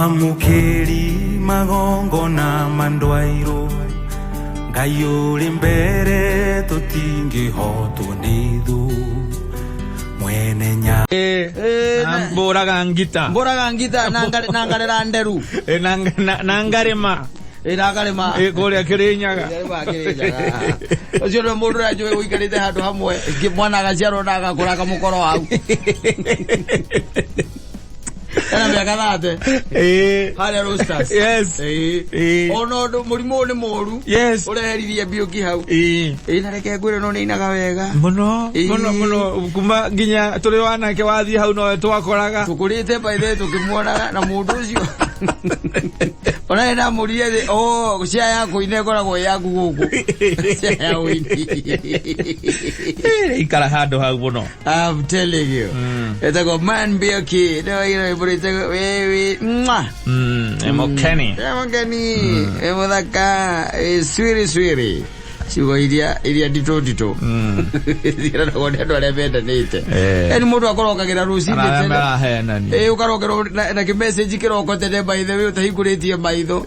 Mwamũkĩri magongona mandwairwo Ngai ũrĩ mbere tũtingĩhotwo nĩ thũ mwene nya Mbũraga ngita. Mbũraga ngita na ngarera nderu. Na ngarĩma. Na ngarĩma. Kũrĩa Kĩrĩnyaga. Ũcio nĩwe mũndũ ũrĩa njũĩ ũikarĩte handũ hamwe mwana agaciarwo na agakũra akamũkoro hau. Ena mĩaka 30. Harĩa Roasters. Yes. Ona ũndũ mũrimũ ũyũ nĩ mũru. Yes. Ũreheririe Mbiũki hau. Ĩĩ na reke ngwĩre no nĩainaga wega. Mũno mũno mũno kuma nginya tũrĩ wanake wathiĩ hau nowe twakoraga. Tũkũrĩte by the way tũkĩmuonaga na mũndũ ũcio. Ona nĩ ndamũririe thĩ, oh, cia ya kũina ĩkoragwo ĩ yaku gũkũ. Cia ya ũini. Ikara handũ hau mũno. I'm telling you. Etagwo Man Mbiuki. No ĩno ĩmbũrĩte wewe. Mwah. Emokeni. Emokeni. Emũthaka. Swiri swiri. Ciugo iria iria nditũ nditũ. Ciranagwo nĩ andũ arĩa mendanĩte. Yaani mũndũ akorokagĩra rũcinĩ Arĩa tene. marahenania. Ũkarokerwo na kĩmessage kĩroko tene by the way ũtahingũrĩtie maitho.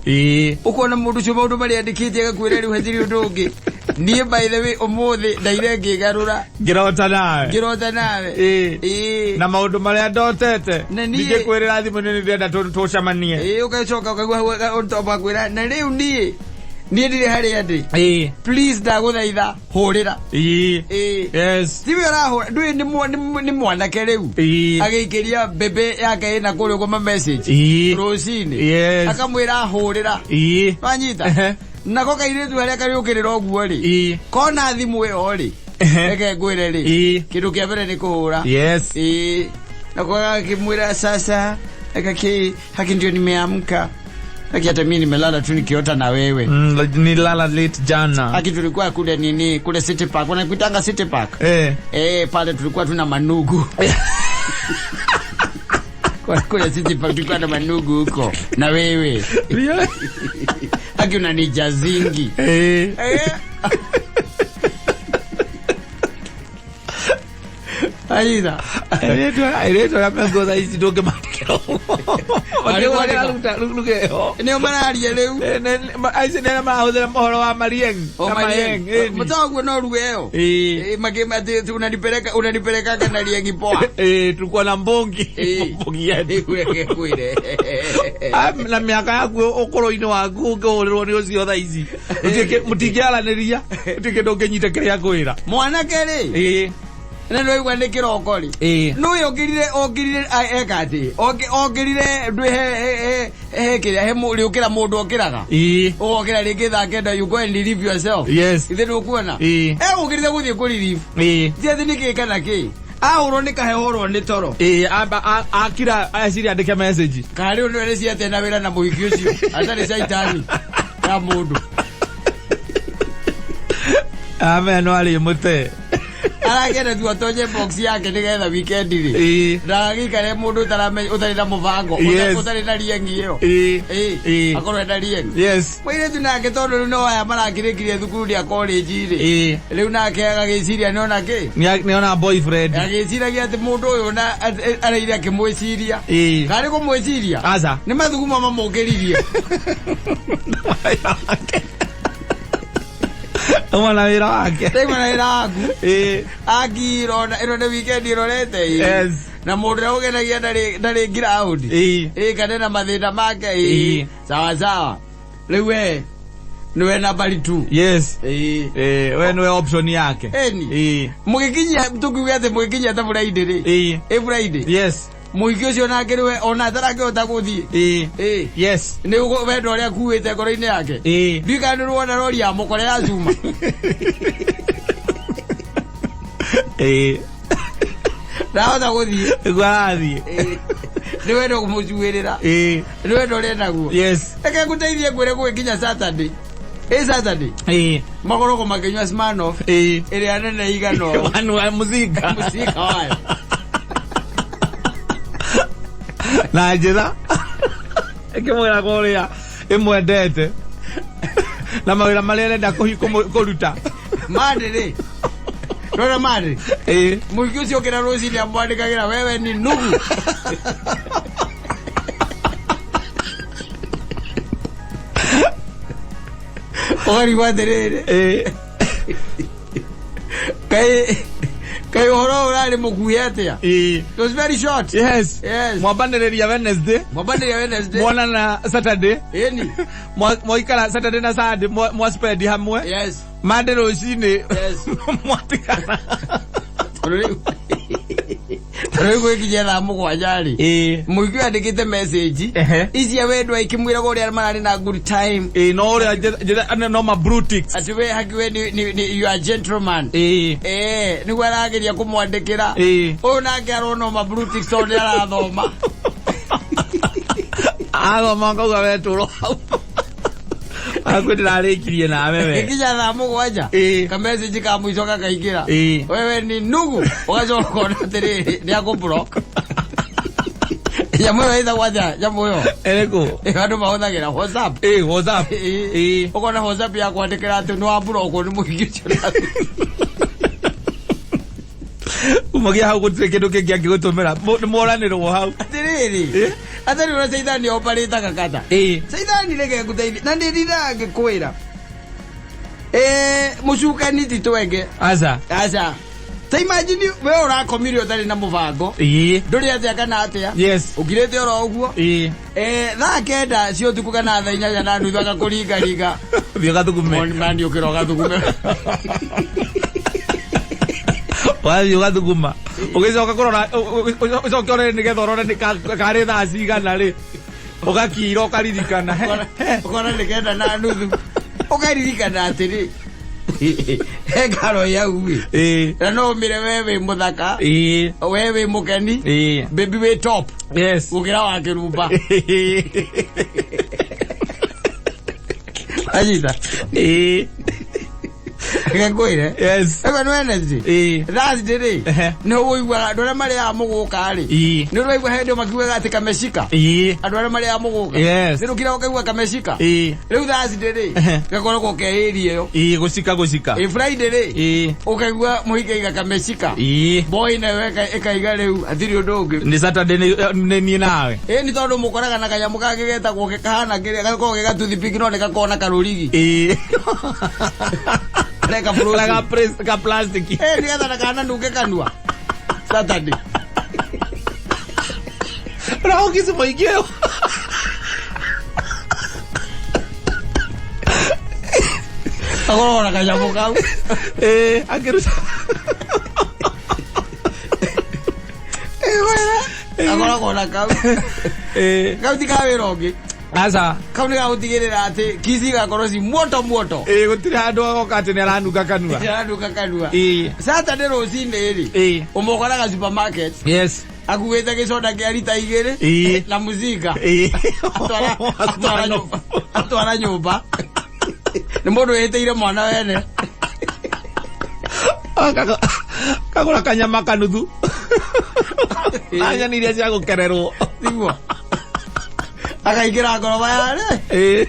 Ũkona mũndũ ũcio maũndũ marĩa andĩkĩte agakwĩra rĩu hatirĩ ũndũ ũngĩ. Niĩ by the way ũmũthĩ ndaire ngĩgarũra. Ngĩrota nawe. Ngĩrota nawe. Ĩĩ. Na maũndũ marĩa ndotete. Na niĩ- Ndingĩkwĩrĩra thimũ-inĩ nĩ ndĩrenda tũcemanie. Ĩĩ ũgacoka ũkaigua hau ũtoba kwĩra na rĩu niĩ niĩ ndirĩ harĩa ndĩ. Please ndagũthaitha hũrĩra. Ĩĩ. Yes. Tiwe ũrahũra ndũĩ nĩ mwanake rĩu. Agĩikĩria mbembe yake ĩna kũrĩa ũguo ma message. Rũcinĩ. Yes. Akamwĩra hũrĩra. Wanyita? Nako kairĩtu harĩa karĩũkĩrĩra ũguo rĩ. Kona thimũ ĩyo rĩ. Reke ngwĩre rĩ. Kĩndũ kĩa mbere nĩ kũhũra. Yes. Nako gagakĩmwĩra sasa akaki haki ndio nimeamka. Haki hata mimi nimelala tu nikiota na wewe. Nilala late jana. Haki tulikuwa kule nini kule City Park. Wanakuitanga City Park. Pale tulikuwa tuna manugu. Kwa kule City Park tulikuwa na manugu huko na wewe. Haki unanijazingi. Aidha. Airĩtu arĩa menguo thaa ici ndũngĩmandĩkĩra ũguo. Nĩo mararia rĩu. Aici nĩ arĩa marahũthĩra mohoro wa marieng O na marieng. maeng, ĩni. Mũtoguo no ruge ĩyo. Makĩma atĩ unanipeleka unanipelekaga na riengi poa. Tulikuwa na mbongi. Mbongi yetu. Reke ngwĩre. Na mĩaka yaku ũkũrũ-inĩ waku ũngĩhũrĩrwo nĩ ũcio thaa ici. Mũtingĩaranĩria. Gũtirĩ kĩndũ ũngĩnyita kĩrĩa ngwĩra. Mwanake rĩ. Na nĩwaigua nĩ kĩroko rĩ. Nũĩ okĩrire okĩrire eka atĩ. Okĩrire ndwĩ he he he he kĩrĩa he rĩũkĩra mũndũ okĩraga. Ũgokĩra rĩngĩ thaa kenda you go and relieve yourself. Yes. Ithe ndũkuona. Egũkĩrire gũthiĩ kũ relieve. Ti atĩ nĩ kĩ kana kĩ. Ahũrwo nĩ kahehorwo nĩ toro. Amba akira eciria andĩke message. Kana rĩu nĩwe nĩciate na wĩra na mũhiki ũcio. Atarĩ caitani ya mũndũ. Amenya no arĩ mũte. Arakĩenda tu atonye box yake nĩgetha weekend rĩ. Ndagagĩikare mũndũ ũtarĩ na mũbango, Yes. ũtarĩ na rieng'i ĩyo. Akorwo ena rieng'i. Yes. Mũirĩtu nake tondũ rĩu no aya marakĩrĩkirie thukuru rĩa college rĩ. Rĩu nake agagĩciria nĩona kĩ? Nĩona boyfriend. Agĩciragia atĩ mũndũ ũyũ na araire akĩmwĩciria. Karĩ kũmwĩciria? Aca. Nĩ mathugumo mamũkĩririe. Uma na wĩra wake. Ndauma na wĩra waku. Aki ĩrona ĩno nĩ weekend ĩrorete. Yes. Na mũndũ ũrĩa ũgenagia ndarĩ ground. Kana na mathĩna make. Sawa sawa. Rĩu we nĩwe nambari 2. Yes. We nĩwe option yake. Eni. Mũgĩkinyia tũkiuge atĩ mũgĩkinyia ta Friday rĩ. Ĩ Friday. Yes. Mũhiki ũcio nake rĩu ona atarakĩhota gũthiĩ. Yes. Nĩ ũguo wendo ũrĩa akuĩte ngoro-inĩ yake. Ndiũĩ kana nĩ ruona rori ya mũkore ya cuma. Ndahota gũthiĩ. Nĩguo arathiĩ. Nĩ wendo kũmũcuĩrĩra. Nĩ wendo ũrĩa naguo. Yes. Reke ngũteithie ngwĩre gũgĩkinya Saturday. Ĩ Saturday. Makoragwo makĩnyua Smirnoff. Ĩrĩa nene igana ũũ. Wanu wa mũcinga. Mũcinga wayo. Na njĩra ĩkĩmwĩra kũrĩa ĩmwendete na mawĩra marĩa arenda kũruta. Monday rĩ. Rora Monday. Mũhiki ũcio ũkĩra rũcinĩ amwandĩkagĩra wewe ni nugu. Ũkarigwo atĩrĩrĩ, kaĩ kaĩ ũhoro ũyũ ũrarĩ mũkuhĩ atĩa? It was very short. Yes. Yes. Mwambanĩrĩria Wednesday. Mwambanĩrĩria Wednesday. Mwonana Saturday. Ĩni. Mwaikara Saturday na Sunday mwa spend hamwe. Yes. Monday rũcinĩ. Yes. Mwatigana. Tondũ rĩu gwĩkinyia thaa 7 rĩ, mũingĩ yandĩkĩte message icia wendwa ikĩmwĩraga ũrĩa mararĩ na good time. Ĩĩ, no ũrĩa no ma blue ticks. Atĩ we haki we ni you are gentleman. Nĩguo arageria kũmwandĩkĩra. Ũyũ nake arona ma blue ticks tondũ nĩ arathoma. Athoma akauga we tũro hau. Akuĩ ndĩrarĩkirie nawe we. Ĩkinya thaa 7, ka message ka mũico gakaingĩra, "Wewe ni nugu." Ũgacoka ũkona atĩrĩrĩ, nĩ akũ-block. Nyamũ ĩyo ĩtagwo atĩa, nyamũ ĩyo? Ĩrĩkũ? Ĩyo andũ mahũthagĩra, WhatsApp. Ĩĩ, WhatsApp. Ĩĩ. Ũkona WhatsApp ya kwandĩkĩra atĩ nĩ wa-blockwo nĩ mũingĩ ũcio. Umagia hau gũtirĩ kĩndũ kĩngĩ angĩgũtũmĩra. Nĩ mworanĩrwo hau. Atĩrĩrĩ, atĩrĩ, ũrĩa caithani oparĩtaga kata, caithani reke ngũteithie na ndĩ ndindaga ngĩkwĩra, mũcukani ti twenge. Aca. Aca. Ta imagine we ũrakomire ũtarĩ na mũbango, ndũrĩ atĩa kana atĩa, ũkirĩte oro ũguo. Thaa 9 cia ũtukũ kana thaa 8:30 agakũringaringa. Thiĩ ũgathugume. Mani ũkĩra ũgathugume. Wathiĩ ũgathuguma, ũgĩcoka kũrora, ũcoke ũrore nĩgetha ũrore nĩ karĩ thaa cigana rĩ, ũgakira ũkaririkana. Ũkona nĩ 9:30, ũkaririkana atĩrĩ, he ngaro yau ĩ, na no ũmĩre we wĩ mũthaka, we wĩ mũkeni, baby wĩ top gũkĩra wa kĩrumba. Anyita? Reke ngwĩre. Ĩyo nĩ Wednesday. Thursday rĩ, nĩ ũiguaga andũ arĩa marĩaga mũgũka rĩ, nĩ ũraigua hĩndĩ ĩyo makiugaga atĩ kameshika. Andũ arĩa marĩaga mũgũka, nĩ rũkira ũkaigua kameshika. Rĩu Thursday rĩ, gakoragwo ke area ĩyo. Ĩĩ, gũcika gũcika. Ĩ, Friday rĩ, ũkaigua mũhikaiga kameshika. Boy nayo ĩkaiga rĩu hatirĩ ũndũ ũngĩ. Nĩ Saturday, nĩ niĩ nawe. Ĩ, nĩ tondũ mũkoraga na kanyamũ kangĩ getagwo kahana kĩrĩa gakoragwo ge gatuthipiki no nĩ gakoragwo na karũrigi. Kareka Karĩa frozen. ka plastic. Ĩ, nĩgetha ndakananunge kanua Saturday. Ũraũkisi mũingĩ ũyũ. Akoragwo na kanyamũ kau. Ĩĩ, akĩruta. Akoragwo na kau. Kau ti ka wĩra ũngĩ. Aca. Kau nĩ gagũtigĩrĩra atĩ kici igakorwo ci muoto muoto. Ĩĩ, gũtirĩ handũ agoka atĩ nĩ aranunga kanua. Aranunga kanua. Saturday rũcinĩ rĩ, ũmũkoraga supermarket akuĩte gĩcoda kĩa rita 2 na mũcinga. Atwara nyũmba nĩ mũndũ wĩtĩire mwana wene. Kagũra kanyama kanuthu na nyoni iria cia gũkererwo. Tiguo akaingĩra ngoroba yarĩ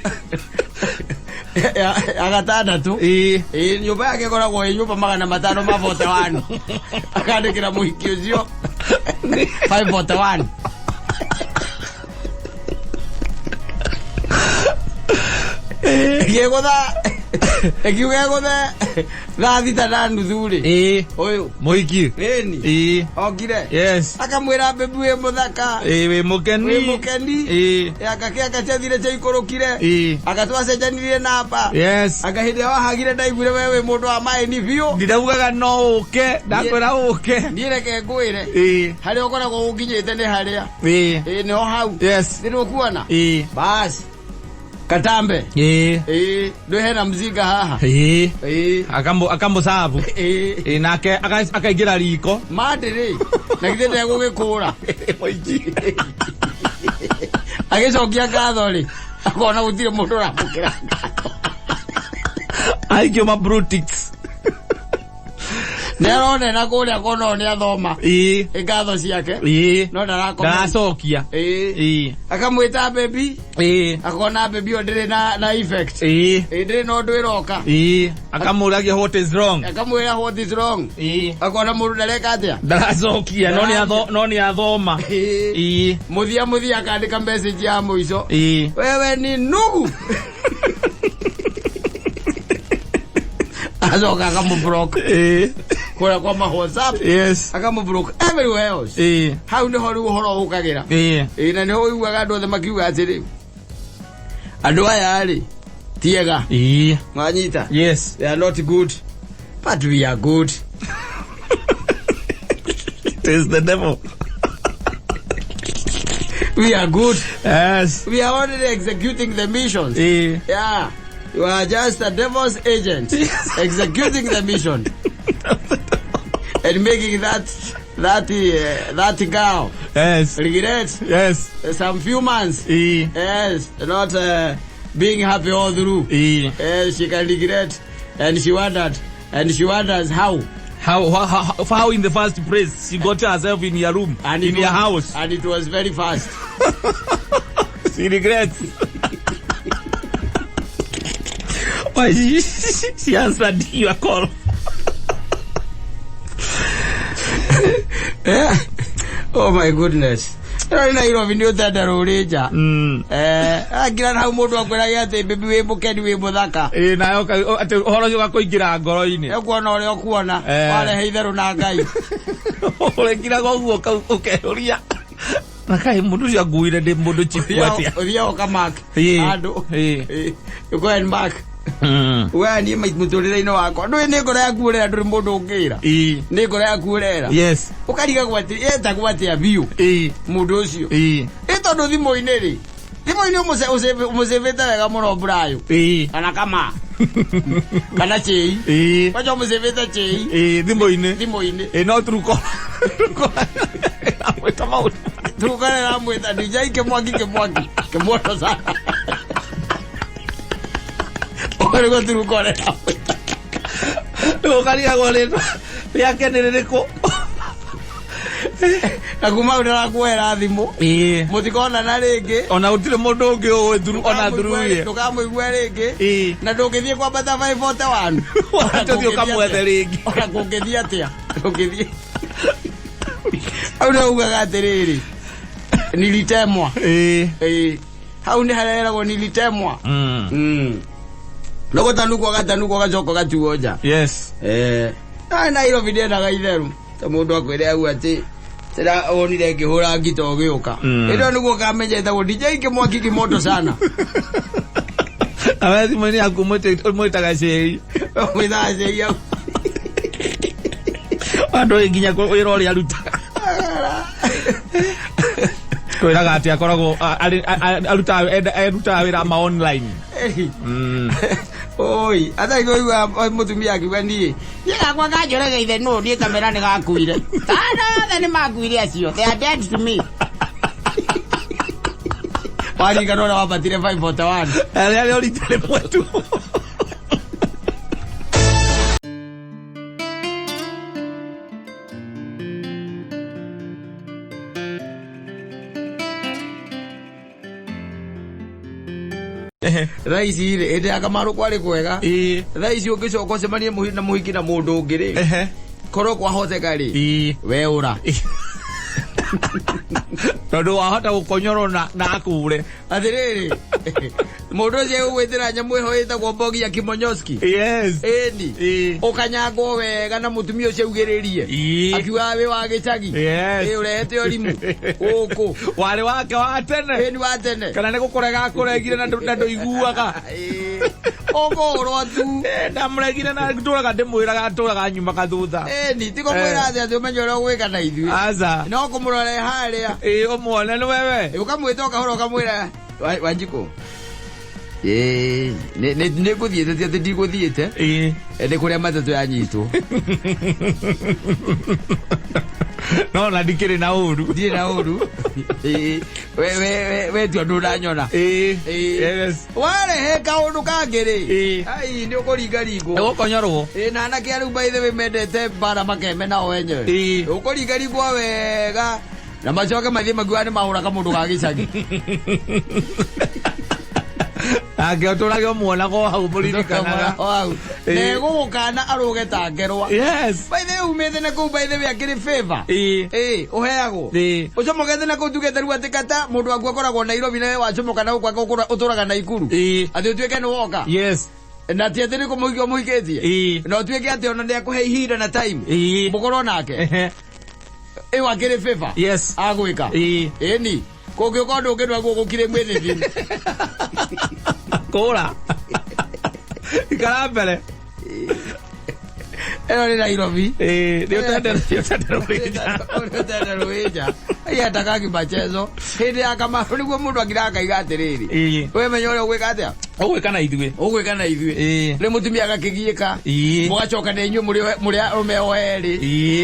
ya gatandatũ. Ĩĩ, nyũmba yake ĩkoragwo ĩ nyũmba 541, akandĩkĩra mũhiki ũcio 541. Ĩgĩgũtha, ĩkiuga ĩgũthe thaa 6:30 rĩ, ũyũ Mũhiki. Ĩni. Okire, akamwĩra, "Baby, wĩ mũthaka." Ĩĩ, wĩ mũkeni. Wĩ mũkeni. Anga kĩ anga ciathire ciaikũrũkire. Anga twacenjanirie namba. Anga hĩndĩ ĩrĩa wahagire ndaiguire we wĩ mũndũ wa maĩni biũ. Ndiraugaga no ũke, ndakwĩra ũke. Niĩ reke ngwĩre, harĩa ũkoragwo ũnginyĩte nĩ harĩa. Ĩĩ, nĩho hau. Nĩ ũkuona. Basi katambe. Ĩĩ, ndũ hena mzinga haha. Ĩĩ. Akamũcabu. Ĩĩ. Ĩĩ, nake akaingĩra riko. Mandĩ rĩ, na githĩ ndegũgĩkũra? Mũingĩ. Agĩcokia ngatho rĩ, akona gũtirĩ mũndũ ũramũkĩra ngatho. Aikio ma blue ticks. Nĩ aronena kũrĩa kona nĩ athoma ngatho ciake, no ndarakoma. Ndaracokia. Ĩĩ. Akamwĩta baby. Akona baby ĩyo ndĩrĩ na effect. Ĩĩ, ndĩrĩ na ũndũ ĩroka. Ĩĩ, akamũragia what is wrong. Akamwĩra what is wrong. Akona mũndũ ndareka atĩa? Ndaracokia, no nĩ athoma. Mũthia mũthia akandĩka message ya mũico, "Wewe ni nugu." Acoka akamũblock kũrĩa kwa ma WhatsApp. Akamũblock everywhere else. Hau nĩho rĩu ũhoro ũkagĩra. Ĩĩ, na nĩho ũiguaga andũ othe makiuga atĩrĩ, andũ aya rĩ ti ega. Mwanyita? Yes. They are not good, but we are good. It is the devil. We are good. Yes. We are only executing the missions. Yeah, you are just a devil's agent executing the mission and making that girl regret some few months. Yes, not being happy all through. Yes, she can regret, and she wondered, and she wonders how. How in the first place she got herself in your room, And in it your was, house. And it was very fast. She regrets. Why she answered your call? Yeah. Oh my goodness. Ĩno nĩ Nairobi nĩ ũtenda rũrĩ nja. Akira hau mũndũ akwĩrage atĩ baby wĩ mũkeni, wĩ mũthaka. Ĩĩ, nayo atĩ ũhoro ũcio ũgakũingĩra ngoro-inĩ. Ekuona ũrĩa ũkuona. Warehe itherũ na Ngai. Ũrekiraga ũguo ũkeyũria. Na kaĩ mũndũ ũcio anguire ndĩ mũndũ chipu atĩa? Ũthiaga ũkamark handũ. You go and mark. We niĩ mũtũrĩre-inĩ wakwa. Ndũĩ nĩ ngoro yaku ũrera, ndũrĩ mũndũ ũngĩra. Nĩ ngoro yaku ũrera. Ũkarigagwo atĩ etagwo atĩa biũ mũndũ ũcio. Ĩ tondũ thimũ-inĩ rĩ, thimũ-inĩ ũmũcĩvĩte wega mũno Brayo. Kana kama. Kana chei. Kwanja ũmũcĩvĩte chei. Thimũ-inĩ. Thimũ-inĩ. Ĩĩ, no Truecaller. Amwĩta maũndũ. Truecaller amwĩta DJ Kĩmwangi, Kĩmwangi. Kĩmwoto sana. Ũguo nĩguo Truecaller amwĩta. Rĩu ũkarigagwo rĩtwa rĩake nĩ rĩrĩkũ? Na kuma hau ndarakuoera thimũ. Mũtikonana rĩngĩ. Ona gũtirĩ mũndũ ũngĩ ũĩ through, ona through ye. Ndũkamũigue rĩngĩ. Na ndũngĩthiĩ kwambata 541. Ona tũthiĩ ũkamwethe rĩngĩ. Ona kũngĩthiĩ atĩa? Ndũngĩthiĩ. Hau nĩ ugaga atĩrĩrĩ, nilitemwa. Hau nĩ hareragwo nilitemwa. No gũtanukwo gatanukwo gacoka gatuo nja. Nairobi ndiendaga itherũ. Ta mũndũ akwĩre hau atĩ tĩra wonire ngĩhũra ngita ũgĩũka. Ĩno nĩguo ũkamenya ĩtagwo DJ Kĩmwangi kimoto sana. Awe thimũ-inĩ yaku mwĩtaga cĩi. Mwĩtaga cĩi hau. Andũ nginya wĩra ũrĩa arutaga. Twĩraga atĩ akoragwo arutaga wĩra ma online. Oi, ata ikoigua mũtumia akiuga niĩ. Niĩ gakwa kanjũraga ithe nũ, niĩ kamera nĩ gakuire. Kana othe nĩ makuire acio. They are dead to me. Waringana ũrĩa wambatire 541. Arĩa arĩa ũrita rĩmwe tu. Thaa ici rĩ, hĩndĩ ya Kamaru kwarĩ kwega. Thaa ici ũngĩcoka ũcemanie na mũhiki na mũndũ ũngĩ rĩ, korwo kwahoteka rĩ, we ũra. Tondũ wahota gũkonyorwo na akure. Atĩrĩrĩ, mũndũ ũcio egũgwĩtĩra nyamũ ĩho ĩtagwo mbogi ya Kimonyoski. Ĩni. Ũkanyangwo wega na mũtumia ũcio augĩrĩrie. Akiugaga wĩ wa gĩcagi. Ĩ, ũrehete ũrimũ gũkũ. Warĩ wake wa tene. Ĩni wa tene. Kana nĩ gũkũrega akũregire na ndũiguaga. Ũkũhũrwo tu. Ndamũregire na ndũraga ndĩmwĩraga ndũraga nyumaga thutha. Ĩni, ti kũmwĩra atĩ atĩ ũmenye ũrĩa ũgwĩka na ithuĩ. Aca. No kũmũrora harĩa. Ĩ, ũmuone nĩ wewe. Ũkamwĩta ũkahũra ũkamwĩra, Wanjikũ. Nĩ ngũthiĩte, ti atĩ ndigũthiĩte. Nĩ kũrĩa matatũ yanyitwo. No na ndikĩrĩ na ũru. Ndirĩ na ũru. We tua ndũranyona. Yes. Warehe kaũndũ kangĩ rĩ. Ai, nĩ ũkũringaringwo. Nĩgũkonyorwo. Na anake arĩa by the way mendete mbara makeme nao enyewe. Ũkũringaringwo wega. Na macoke mathiĩ makiuga nĩ mahũra kamũndũ ga gĩcagi. Nake ũtũrage ũmuonaga o hau mũririkanaga. O hau. Na egũgũkana arũge ta ngerwa. By the way, umĩte na kũu by the way akĩrĩ favor. Ũheagwo. Ũcomokete na kũu tugete rĩu atĩ kata mũndũ waku akoragwo Nairobi nawe wacomoka na gũkũ ũtũraga Naikuru. Atĩ ũtuĩke nĩ woka. Na ti atĩ nĩ kũmũhikia ũmũhikĩtie. Na ũtuĩke atĩ ona nĩ akũhe ihinda na time. Mũkorwo nake. Ĩyo akĩrĩ favor. Agwĩka. Ĩni. Kũngĩũka ũndũ ũngĩ ndwaguo gũkirĩ mwĩthĩthi. Kũra. Ikara mbere. Ĩno nĩ Nairobi. Nĩ ũtende nĩ ũtende rũrĩnja. Ũtende rũĩnja. Iendaga machezo. Hĩndĩ ya Kamaru nĩguo mũndũ akiraga akaiga atĩrĩrĩ. We menya ũrĩa ũgwĩka atĩa? Ũgwĩka na ithuĩ. Ũgwĩka na ithuĩ. Rĩu mũtumia agakĩgiĩka. Mũgacoka na inyuĩ mũrĩ arũme o erĩ.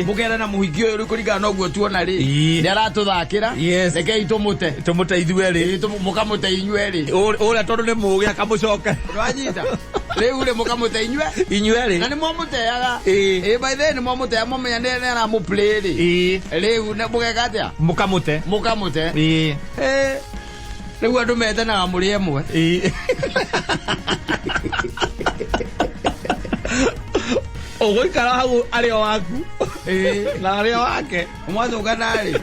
Mũkerana mũhiki ũyũ rĩu kũringana na ũguo tuona rĩ. Nĩ aratũthakĩra. Rekei tũmũte. Tũmũte ithuĩ erĩ. Mũkamũte inyuĩ erĩ. Ũrĩa tondũ nĩ mũũgĩ akamũcoka. Nĩwanyita? Rĩu rĩ mũkamũte inyuĩ. Inyuĩ erĩ. Na nĩ mwamũteaga. By the way nĩ mwamũteaga mwamenya nĩ aramũplay rĩ. Rĩu mũgeka atĩa? Mũkamũte. Mũkamũte. Rĩu andũ metanaga mũrĩ ĩmwe. Ũgũikara hau arĩ o waku. Na arĩ o wake. Mwacũkana rĩ.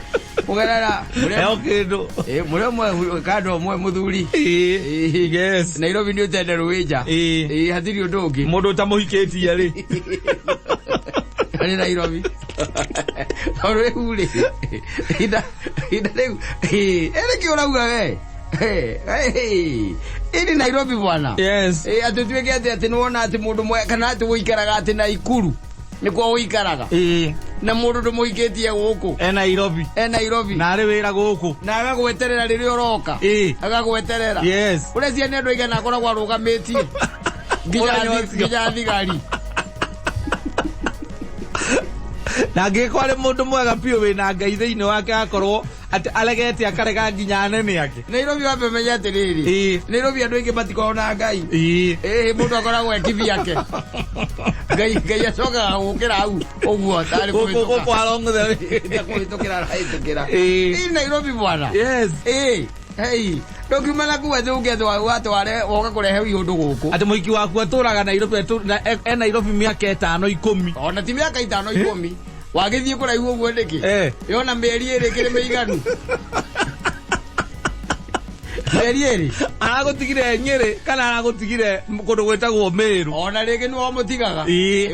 Mũgerera. Eo kĩndũ. Mũrĩ ũmwe kando ũmwe mũthuri. Yes. Nairobi nĩ ũtende rũĩnja. Hatirĩ ũndũ ũngĩ. Mũndũ ũtamũhikĩtie rĩ. Arĩ Nairobi. Tondũ rĩu rĩ. Ihinda rĩu. Ĩrĩ kĩ ũrauga we? Ĩrĩ Nairobi bwana. Yes. Atĩ ũtuĩke atĩ atĩ nĩwona atĩ mũndũ mwe kana atĩ ũikaraga atĩ Naikuru. Nĩkuo ũikaraga. Na mũndũ ndũmũhikĩtie gũkũ. E Nairobi. E Nairobi. Na arĩ wĩra gũkũ. Na agagweterera rĩrĩa ũroka. Agagweterera. Yes. Ũreciria nĩ andũ aigana akoragwo arũgamĩtie. Nginya thigari. Na angĩkorwo arĩ mũndũ mwega biũ wĩna Ngai thĩinĩ wake akorwo atĩ aregete akarega nginya anene ake. Nairobi wambe menye atĩrĩrĩ. Nairobi andũ aingĩ matikoragwo na Ngai. Mũndũ akoragwo e kivyake. Ngai Ngai acokaga gũkĩra hau ũguo tarĩ kũhĩtũka. Gũkũ along the way. Kũhĩtũkĩra arahĩtũkĩra. Nairobi bwana. Yes. Hey, ndũkiuma na kuu atĩ ũke watware woka kũrehe iũndũ gũkũ. Atĩ mũhiki waku atũraga Nairobi e Nairobi mĩaka 5 10. Ona ti mĩaka 5 10. Wagĩthiĩ kũraihu ũguo nĩkĩ? Yona mĩeri 2 kĩrĩ mĩiganu. Mĩeri 2. Aragũtigire Nyĩrĩ kana aragũtigire kũndũ gwĩtagwo Meru. Ona rĩngĩ nĩ wamũtigaga.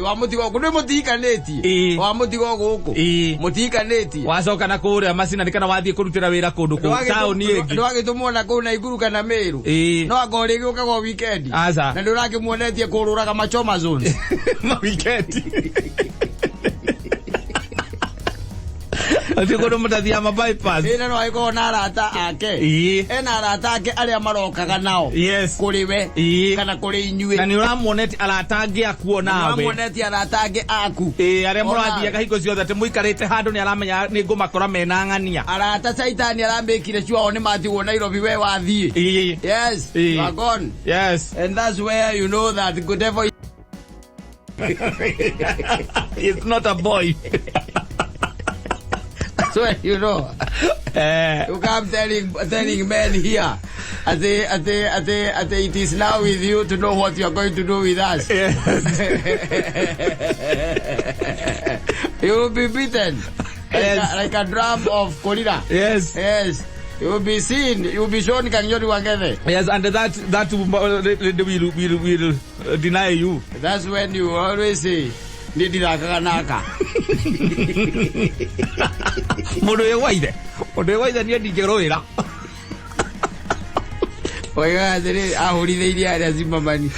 Wamũtiga gũkũ nĩ mũtihikanĩtie. Wamũtiga gũkũ. Mũtihikanĩtie. Wacoka na kũrĩa macinani kana wathiĩ kũrutĩra wĩra kũndũ kũu taũni ĩngĩ. Ndwagĩtũmwo na kũu Naikuru kana Meru. No angorwo rĩngĩ ũkaga o weekend. Aca. Na nĩ ũrakĩmuonetie kũrũraga machoma zone. Ma weekend. Atĩ kũndũ mũtathiaga ma bypass. Na no agĩkorwo na arata ake. Ena arata ake arĩa marokaga nao. Yes. Kũrĩ we. Kana kũrĩ inyuĩ. Na nĩ ũramuonetie arata angĩ aku o nawe. Nĩ ũramuonetie arata angĩ aku. Arĩa mũrathiaga hingo ciothe atĩ mũikarĩte handũ nĩ aramenya nĩ ngũmakora mena ng'ania. Arata caitani aramĩkire ciao nĩ matigwo Nairobi we wathiĩ. Yes. You are gone. Yes. And that's where you know that good devil It's not a boy. That's where you know. You come telling men here. Ate, it is now with you to know what you are going to do with us. Yes. You will be beaten. Yes. Like a drum of gorilla. Yes. Yes. You will be seen. You will be shown Kanyori Wangethe. Yes, and that will deny you. That's when you always say, Nindirathakaga naka. Mũndũ wĩ Mũndũ wĩ waithe niĩ ndingĩrũĩra. Oigaga atĩrĩrĩ, ahũrithĩirie arĩa cimamani.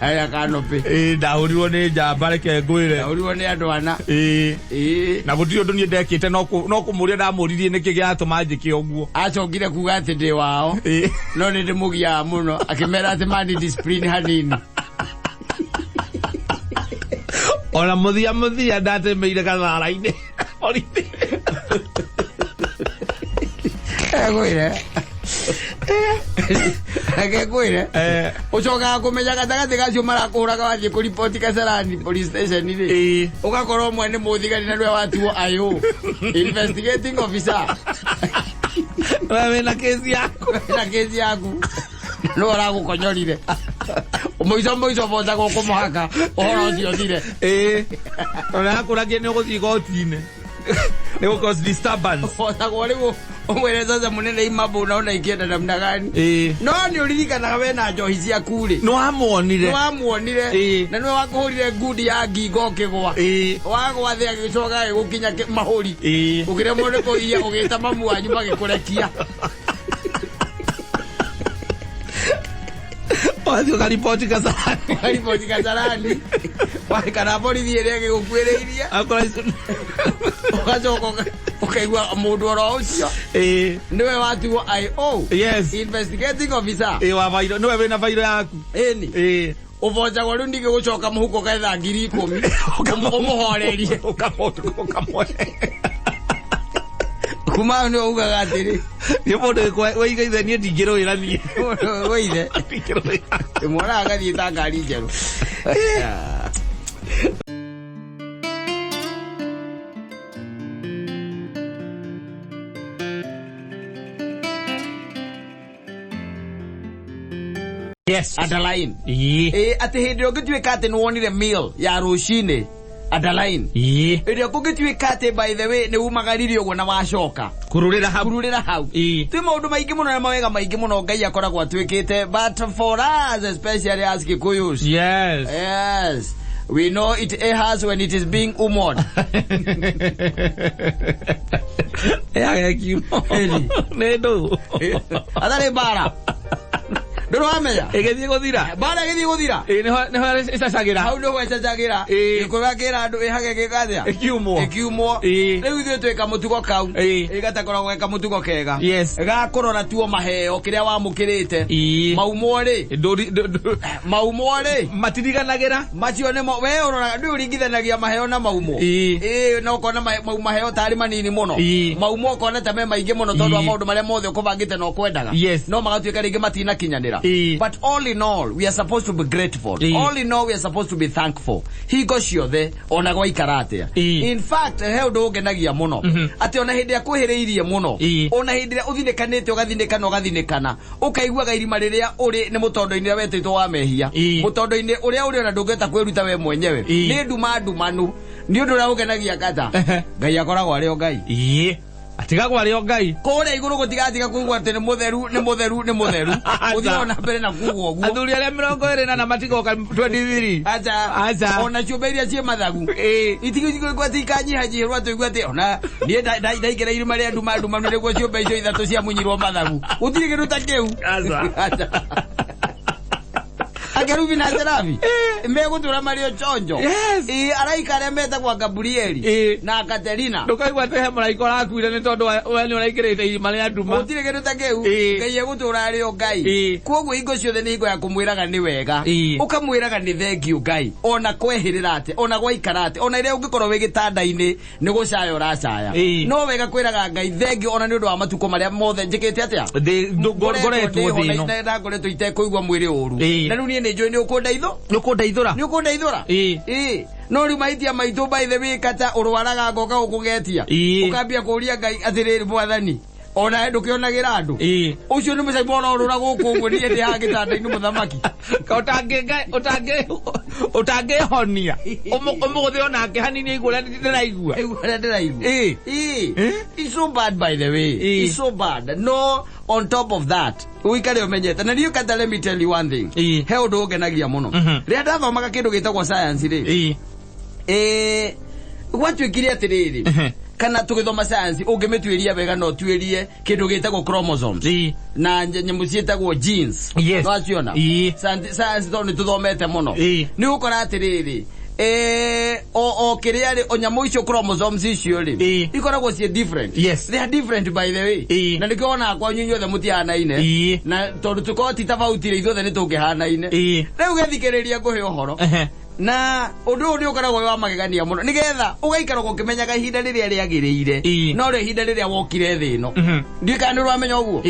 Arĩa kanopĩ. Ndahũrirwo nĩ njamba reke ngwĩre. Ndahũrirwo nĩ andũ ana. Na gũtirĩ ũndũ niĩ ndekĩte no kũmũria ndamũririe nĩkĩ gĩatũma njĩke ũguo. Acokire kuga atĩ ndĩ wao. No nĩ ndĩmũgiaga mũno. Akĩmera atĩ mani discipline hanini. Ona mũthia ndatemeire gathara-inĩ. Borithi. Egwĩre. Reke ngwĩre. Ũcokaga kũmenya gatagatĩ gacio marakũhũraga wathiĩ kũriboti Kasarani police station rĩ. Ũgakorwo ũmwe nĩ mũthigari na nĩwe watuo IO. Investigating officer. We wĩna kesi yaku. Wĩna kesi yaku. Nĩwe ũragũkonyorire. Mũico mũico botagwo kũmũhaka ũhoro ũcio ũthire. Ona yakũragia nĩ ũgũthiĩ igoti-inĩ. Nĩ gũ cause disturbance. Botagwo rĩu Ũmwĩre sasa mũnene hii mambo unaona ikienda namna gani? No nĩ ũririkanaga we na njohi ciaku rĩ. Nĩ wamuonire. Nĩ wamuonire. Na nĩwe wakũhũrire ngundi ya ngingo ũkĩgwa. Wagwa thĩ agĩcoka agĩgũkinya mahũri. Ũkĩremwo nĩ kũhiya ũgĩta mamu wanyu magĩkũrekia. Wathiĩ ũkariboti Kasarani. Kariboti Kasarani. Kana borithi ĩrĩa ĩgĩgũkuĩrĩirie. Ũgacoka ũkaigua mũndũ oro ũcio. Nĩwe watuo IO. Yes. Investigating officer. Wa bairo, nĩwe wĩna bairo yaku. Ĩni. Ũbocagwo rĩu ningĩ gũcoka mũhuko ũketha 10,000. Ũmũhorerie. Ũkamũhe. Kuma hau nĩwe ugaga atĩrĩ. Nĩ mũndũ wĩigaithe niĩ ndingĩrũĩra niĩ. Wĩithe. Ndingĩrũĩra. Ĩmwonaga agathiĩ ta ngari njerũ. Yes. Underline. Atĩ hĩndĩ ĩrĩa ũngĩtuĩka atĩ nĩwonire meal ya rũcinĩ, underline. Hĩndĩ ĩrĩa kũngĩtuĩka atĩ by the way nĩ umagaririe ũguo na wacoka. Kururĩra hau. Kururĩra hau. Twĩ maũndũ maingĩ mũno na mawega maingĩ mũno Ngai akoragwo atwĩkĩte, but for us especially as Kikuyus. Yes. Yes. We know it has when it is being umored. Yagekiumo. Nĩ ndũ. Atarĩ mbara. Ndũrĩ wamenya? Ĩgĩthiĩ gũthira. Mbara ĩgĩthiĩ gũthira. Nĩho ĩcacagĩra. Hau nĩho ĩcacagĩra. Gĩkũyũ akĩra andũ ĩhage gĩkathĩa. Ĩkiumwo. Ĩkiumwo. Rĩu ithuĩ twĩ kamũtugo kau. Ĩgatakoragwo ge kamũtugo kega. Yes. Gakũrora tuo maheo kĩrĩa wamũkĩrĩte. Maumwo rĩ. Maumwo rĩ. Matiriganagĩra. Macio nĩmo we ũroraga ndũĩ ũringithanagia maheo na maumo. Na ũkona mau maheo tarĩ manini mũno. Maumo ũkona ta me maingĩ mũno tondũ wa maũndũ marĩa mothe ũkũbangĩte na ũkwendaga. Yes. No magatuĩka rĩngĩ matinakinyanĩra. But all in all, we are supposed to be grateful. All in all, we are supposed to be thankful. Hingo ciothe, ona gwaikara atĩa. In fact, he ũndũ ũngenagia mũno. Atĩ ona hĩndĩ ĩrĩa kwĩhĩrĩirie mũno, ona hĩndĩ ĩrĩa ũthinĩkanĩte ũgathinĩkana ũgathinĩkana, ũkaiguaga irima rĩrĩa ũrĩ nĩ mũtondo-inĩ ũrĩa wetĩtwo wa mehia. Mũtondo-inĩ ũrĩa ũrĩ ona ndũngĩhota kwĩruta we mwenyewe. Nĩ nduma ndumanu. Nĩ ũndũ ũrĩa ũngenagia kata. Ngai akoragwo arĩ o Ngai. Atigagwo arĩ o Ngai. Kũrĩa igũrũ gũtigatiga kuugwo atĩ nĩ mũtheru, nĩ mũtheru, nĩ mũtheru. Gũthiĩ ona mbere na kuugwo ũguo. Athuri arĩa 24 matigoka 23. Acha. Acha. Ona ciũmbe iria ciĩ mathagu. Itigũigua atĩ ikanyihanyihĩrwo atĩ ũigue atĩ ona niĩ ndaingĩra irima rĩa nduma ndumanu nĩguo ciũmbe icio ithatũ ciamunyirwo mathagu. Gũtirĩ kĩndũ ta kĩu. Acha. Acha. Akerubi na Serafi megũtũra marĩ o chonjo. Yes. Araika arĩa metagwo Gabrieli na Katerina. Ndũkaigua atĩ he mũraika ũrakuire nĩ tondũ we nĩ ũraingĩrĩte irima rĩa nduma. Gũtirĩ kĩndũ ta kĩu. Ngai egũtũra arĩ o Ngai. Kwoguo hingo ciothe nĩ hingo ya kũmwĩraga nĩ wega. Ũkamwĩraga nĩ thengiũ Ngai. Ona kwehĩrĩra atĩa, ona gwaikara atĩa, ona rĩrĩa ũngĩkorwo wĩ gĩtanda-inĩ nĩ gũcaya ũracaya. No wega kwĩraga Ngai thengiũ ona nĩ ũndũ wa matukũ marĩa mothe njĩkĩte atĩa? Ngoretwo thĩ ĩno. Na ngoretwo itekũigua mwĩrĩ ũru. Na rĩu niĩ nĩ njũĩ nĩ ũkũndeithũ? Nĩ ũkũndeithũra? Nĩ ũkũndeithũra? No rĩu mahĩtia maitũ by the way kata ũrwaraga ngoka gũkũgetia. Ũkambia kũũria Ngai atĩrĩrĩ mwathani. Ona ndũkĩonagĩra andũ. Ũcio nĩ mũcaimo ũrorũra gũkũ ũguo niĩ ndĩ haha gĩtanda-inĩ mũthamaki. Ũtangĩhonia. Ũmũgũthe onake hanini aigua ũrĩa ndĩraigua. Aigua ũrĩa ndĩraigua. It's so bad by the way. It's so bad. No, on top of that, ũikare ũmenyete. Na niĩ kata let me tell you one thing. He ũndũ ũngenagia mũno. Rĩrĩa ndathomaga kĩndũ gĩtagwo science rĩ. Gwatuĩkire atĩrĩrĩ. Kana tũgĩthoma science ũngĩmĩtuĩria wega no tuĩrie kĩndũ gĩtagwo chromosomes. Na nyamũ ciĩtagwo genes. Yes. No aciona? Science tondũ nĩ tũthomete mũno. Nĩ ũgũkora atĩrĩrĩ. O kĩrĩa rĩ, o nyamũ icio chromosomes icio rĩ, ikoragwo ciĩ different. Yes. They are different by the way. Na nĩkĩo wonaga kwanyu inyuothe mũtihanaine. Na tondũ tũkorwo ti tofauti rĩ, ithuothe nĩ tũngĩhanaine. Rĩu gĩthikĩrĩria ngũhe ũhoro. Na ũndũ ũyũ nĩ ũkoragwo wĩ wa magegania mũno nĩgetha ũgaikara ũkĩmenyaga ihinda rĩrĩa rĩagĩrĩire no rĩo ihinda rĩrĩa wokire thĩ ĩno. Ndiũĩ kana nĩ ũramenya ũguo.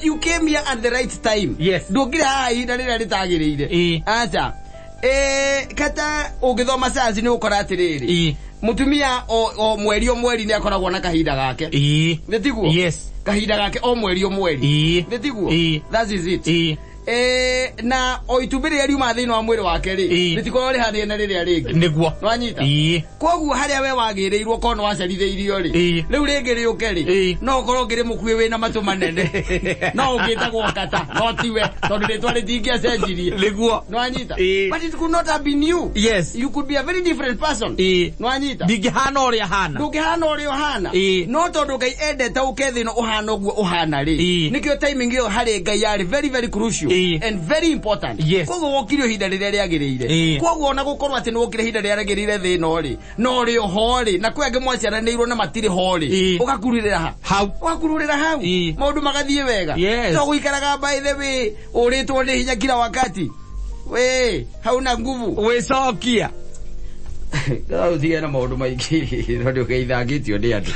You came here at the right time. Yes. Ndũkire haha ihinda rĩrĩa rĩtagĩrĩire. Acha. Kata ũngĩthoma science nĩ ũgũkora atĩrĩrĩ. Mũtumia o mweri o mweri nĩ akoragwo na kahinda gake. Nĩ tiguo? Yes. Kahinda gake o mweri o mweri. Nĩ tiguo? That is it. Na o itumbĩ rĩrĩa riuma thĩinĩ wa mwĩrĩ wake rĩ, rĩtikoragwo rĩhanaine na rĩrĩa rĩngĩ. Nĩguo. Nĩwanyita? Koguo harĩa we wagĩrĩirwo korwo nĩwacerithĩirio rĩ, rĩu rĩngĩ rĩũke rĩ, no ũkorwo ũngĩrĩ mũkuĩ wĩna matũ manene, no ũngĩtagwo kata, no tiwe, tondũ rĩtwa rĩtingĩacenjirie. Nĩguo. Nĩwanyita? But it could not have been you. You could be a very different person. Nĩwanyita? Ndingĩhana ũrĩa hana. Ndũngĩhana ũrĩa ũhana. No tondũ Ngai endete ũke thĩ ĩno ũhana ũguo ũhana rĩ, nĩkĩo timing ĩyo harĩ Ngai yarĩ very very crucial and very important. Koguo wokire ihinda rĩrĩa rĩagĩrĩire. Koguo ona gũkorwo atĩ nĩwokire ihinda rĩrĩa rĩagĩrĩire thĩ ĩno rĩ, no ũrĩ ho rĩ, na kwĩ angĩ mwaciaranĩirwo na matirĩ ho rĩ, ũgakururĩra ha? Hau. Ũgakururĩra hau. Maũndũ magathiĩ wega. To gũikaraga by the way ũrĩtwo nĩ hinya kila wakati. We, hauna nguvu. Wĩcokia. Ũtige na maũndũ maingĩ tondũ ũgeithangĩtio nĩ andũ.